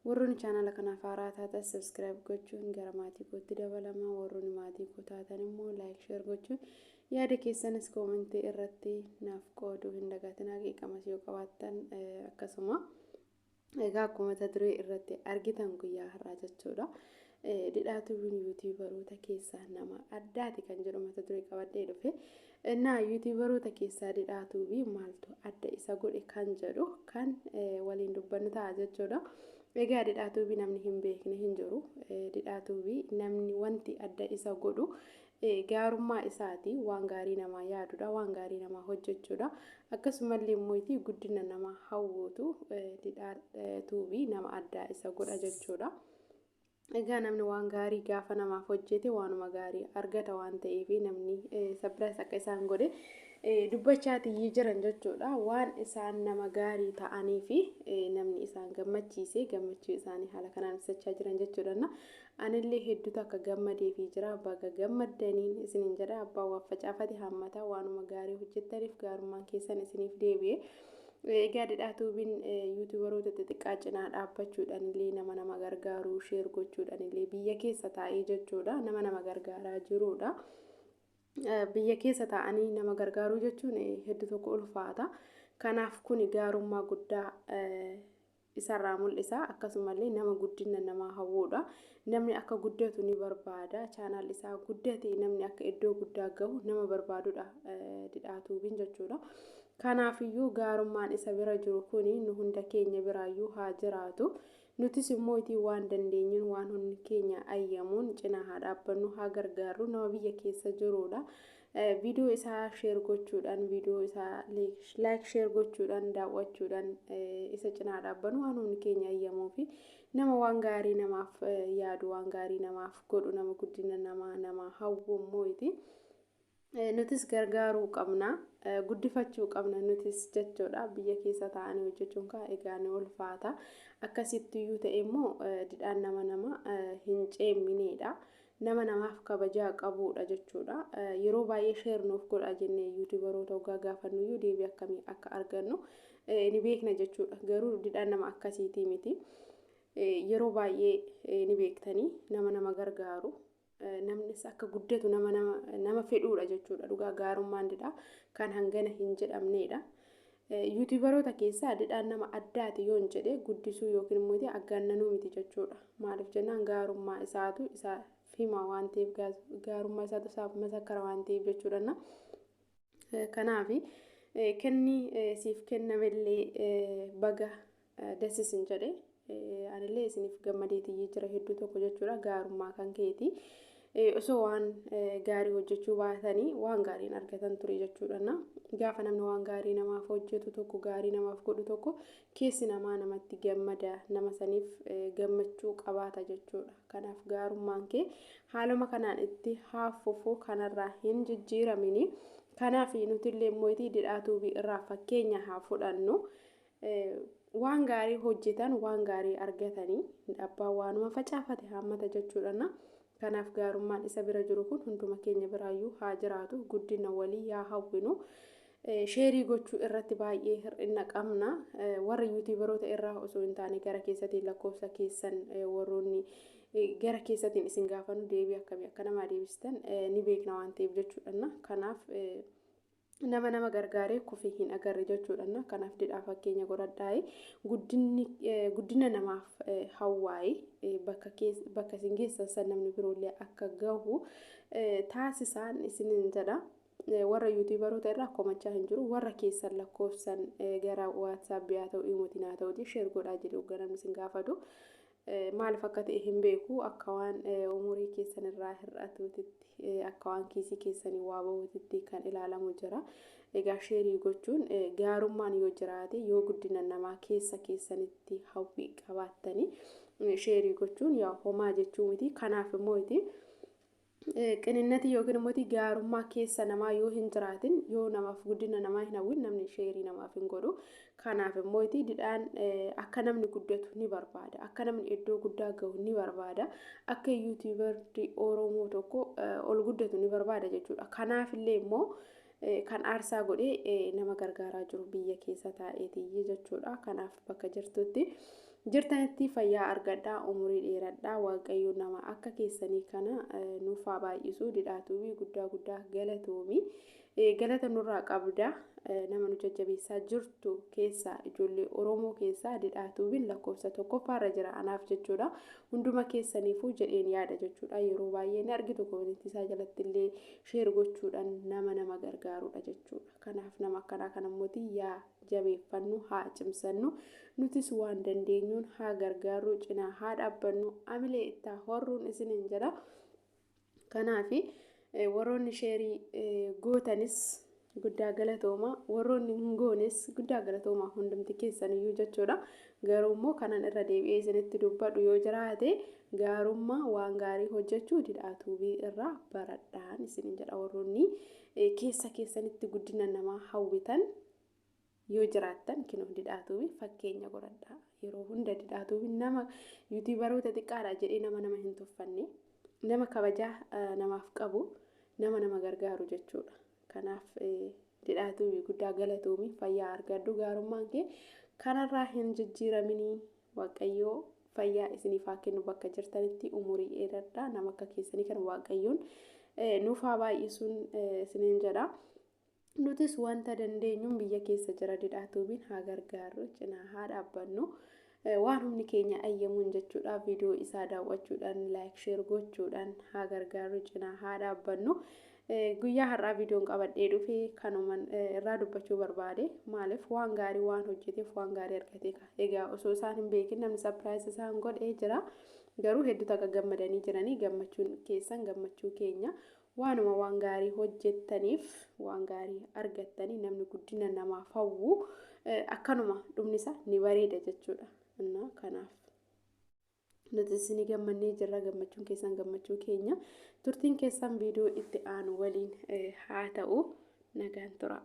Warroonni chaanala kanaaf haaraa taatan subscribe gochuun gara maatii kootti dabalama. Warroonni maatii koo taatan immoo like, share gochuun yaada keessanis koomentii irratti naaf qooduu hin dagatinaa. Qeeqamas yoo qabaattan akkasuma. Egaa akkuma mata duree irratti argitan guyyaa har'aa jechuudha. Didhaa Tuubiin yuutuubaroota keessaa nama addaati kan jedhu mata duree qabadhee dhufe. Innaa yuutuubaroota keessaa Didhaa Tuubii maaltu adda isa godhe kan jedhu kan waliin dubbannu ta'a jechuudha. Egaa Didhaa Tuubii namni hin beekne hin jiru. Didhaa Tuubii namni wanti adda isa godhu gaarummaa isaati. Waan gaarii namaa yaadudha. Waan gaarii namaa hojjechuudha. Akkasumallee immoo guddina namaa hawwuutu Didhaa Tuubii nama addaa isa godha jechuudha. Egaa namni waan gaarii gaafa namaaf hojjete waanuma gaarii argata waan ta'eef namni surprise akka isaan godhe dubbachaatiyyii jiran jechuudha. Waan isaan nama gaarii ta'anii fi namni isaan gammachiise gammachuu isaanii haala kanaan ibsachaa jiran jechuudha. Anillee hedduutu akka gammadeefii jira. Baga gammaddaniin isiniin jedha. Abbaan waan facaafate hammata. Waanuma gaarii hojjettaniif gaarummaan keessan isiniif deebi'e. Egaa Didhaa Tuubiin yuutuubaroota xixiqqaa cinaa dhaabbachuudhaan illee nama nama gargaaruu share gochuudhaan illee biyya keessa taa'ee jechuudha nama nama gargaaraa jirudha. Biyya keessa taa'anii nama gargaaruu jechuun hedduu tokko ulfaata. Kanaaf kuni gaarummaa guddaa isarraa mul'isa. Akkasumallee nama guddina namaa hawwuudha. Namni akka guddatu ni barbaada. Chaanaal isaa guddate namni akka iddoo guddaa gahu nama barbaadudha Didhaa Tuubiin jechuudha. Kanaafiyyuu gaarummaan isa bira jiru kuni nu hunda keenya biraayyuu haa jiraatu. Nutis immoo itti waan dandeenyuun waan hundi keenya ayyamuun cinaa haa dhaabbannu, haa gargaarru, nama biyya keessa jirudha. Viidiyoo isaa share gochuudhaan, viidiyoo isaa like, share gochuudhaan, daawwachuudhaan isa cinaa dhaabbannu waan hundi keenya ayyamuu fi nama waan gaarii namaaf yaadu, waan gaarii namaaf godhu, nama guddina namaa hawwu immoo iti. Nutis gargaaruu qabna, guddifachuu qabna nutis jechuudha. Biyya keessa taa'anii hojjechuun kaa egaa ni ulfaata. Akkasittiyyuu ta'e immoo didhaan nama hin ceemmineedha. Nama namaaf kabajaa qabuudha jechuudha. Yeroo baay'ee share nuuf godha jennee yuutuubaroota hoggaa gaafannuyyuu deebii akkamii akka argannu ni beekna jechuudha. Garuu didhaan nama akkasiitii miti. Yeroo baay'ee ni beektanii nama nama gargaaru. Namnis akka guddatu nama nama fedhuudha jechuudha. Dhugaa gaarummaan didhaa kan hangana hin jedhamneedha. Yuutuubaroota keessaa didhaan nama addaati yoon jedhe guddisuu yookiin immoo aggaannanuu miti jechuudha. Maaliif jennaan gaarummaa isaatu isaaf hima waan ta'eef, gaarummaa isaatu isaaf masakkara waan ta'eef jechuudha. Kanaaf kenni siif kennamellee baga dasisin jedhe. Anillee isiniif gammadeetiyyee jira hedduu tokko jechuudha. Gaarummaa kan keeti. Osoo waan gaarii hojjechuu baatanii waan gaariin argatan ture jechuudha. Gaafa namni waan gaarii namaaf hojjetu tokko, gaarii namaaf godhu tokko, keessi namaa namatti gammada, nama saniif gammachuu qabaata jechuudha. Kanaaf gaarummaan kee haaluma kanaan itti haa fufu, kanarraa hin jijjiiramini. Kanaaf nutillee immoo Didhaa Tuubii irraa fakkeenya haa fudhannu. Waan gaarii hojjetan waan gaarii argatanii, abbaan waanuma facaafate haammata jechuudha. Kanaaf gaarummaan isa bira jiru kun hunduma keenya biraayyuu haa jiraatu. Guddina walii yaa hawwinu. Share gochuu irratti baay'ee hir'ina qabna. Warra yuutuubaroota irraa osoo hin taane gara keessatiin lakkoofsa keessan warroonni gara keessatiin isin gaafannu deebii akkamii akka namaa deebistan ni beekna waan ta'eef jechuudha. Kanaaf nama nama gargaaree kufee hin agarre jechuudha. Kanaaf didhaa fakkeenya godhadhaa'e, guddina namaaf hawwaa'e, bakka isin geessan san namni biroollee akka gahu taasisaan isiniin jedha. Warra yuutuubaroota irraa komachaa hin jiru. Warra keessan lakkoofsan gara WhatsAppii haa ta'u, iimootiin haa ta'uti share godhaa jedhe hoggaa namni isin gaafatu. Maaliif akka ta'e hin beeku, akka waan umurii keessan irraa hir'atuutitti, akka waan kiisii keessanii waa bahuutitti kan ilaalamu jira. Egaa share gochuun gaarummaan yoo jiraate, yoo guddina namaa keessa keessanitti hawwii qabaattanii share gochuun yaa homaa jechuu miti. Kanaaf immoo qininnati yookiin immoo gaarummaa keessa namaa yoo hin jiraatin, yoo namaaf guddina namaa hin hawwin, namni share namaaf hin godhu. Kanaaf immoo didhaan akka namni guddatu ni barbaada. Akka namni iddoo guddaa gahu ni barbaada. Akka yuutuubarri Oromoo tokko ol guddatu ni barbaada jechuudha. Kanaafillee immoo kan aarsaa godhee nama gargaaraa jiru biyya keessa taa'eetiyyi jechuudha. Kanaaf bakka jirtutti Jirtanitti fayyaa argadhaa, umurii dheeradhaa. Waaqayyo nama akka keessanii kana nuuf haa baay'isu. Didhaa Tuubii guddaa guddaa galatoomi. Galata nurraa qabda. Nama nu jajjabeessaa jirtu keessaa, ijoollee Oromoo keessaa Didhaa Tuubiin lakkoofsa tokkoffaarra jira anaaf jechuudha. Hunduma keessaniifuu jedheen yaada jechuudha. Yeroo baay'ee ni argitu, koomentii isaa jalatti illee share gochuudhaan nama gargaarudha jechuudha. Kanaaf nama akkanaa kana immooti yaa jabeeffannu, haa cimsannu, nutis waan dandeenyuun haa gargaarru, cinaa haa dhaabbannu, amilee ittaa horruun isiniin jedha. Kanaafi warroonni share gootanis guddaa galatooma, warroonni hin goones guddaa galatooma, hundumti keessaniyyuu jechuudha. Garuu immoo kanan irra deebi'ee isinitti dubbadhu yoo jiraate, gaarummaa waan gaarii hojjechuu Didhaa Tuubii irraa baradhaan isinin jedha. Warroonni keessa keessanitti guddina namaa hawwitan yoo jiraattan, kinoo Didhaa Tuubii fakkeenya godhadhaa. Yeroo hunda Didhaa Tuubii nama YouTuberoota xiqqaadha jedhee nama hin tuffanne, nama kabajaa namaaf qabu, nama gargaaru jechuudha. Kanaaf Didhaa Tuubii guddaa galatoomi, fayyaa argadhu, gaarummaan kee kanarraa hin jijjiiraminii. Waaqayyoo fayyaa isiniif haa kennu, bakka jirtanitti umurii dheeradhaa. Nama akka keessanii kan Waaqayyoon nuuf haa baay'isuun isiniin jedha. Nutis wanta dandeenyuun biyya keessa jira Didhaa Tuubiin haa gargaarru, cinaa haa dhaabbannu. Waan humni keenya ayyamuun jechuudha, viidiyoo isaa daawwachuudhaan, like, share gochuudhaan haa gargaarru, cinaa haa dhaabbannu. Guyyaa har'aa viidiyoon qabadhee dhufe kanuman irraa dubbachuu barbaade. Maaliif? Waan gaarii waan hojjeteef waan gaarii argate. Egaa osoo isaan hin beekin namni surprise isaan godhee jira. Garuu hedduutu akka gammadanii jiranii, gammachuun keessan gammachuu keenya. Waanuma waan gaarii hojjettaniif waan gaarii argattanii, namni guddina namaaf hawwu akkanuma dhumni isaa ni bareeda jechuudha. Kanaaf nuti isinii gammannee jirra, gammachuun keessan gammachuu keenya. Turtiin keessan viidiyoo itti aanu waliin haa ta'u, nagaan tura.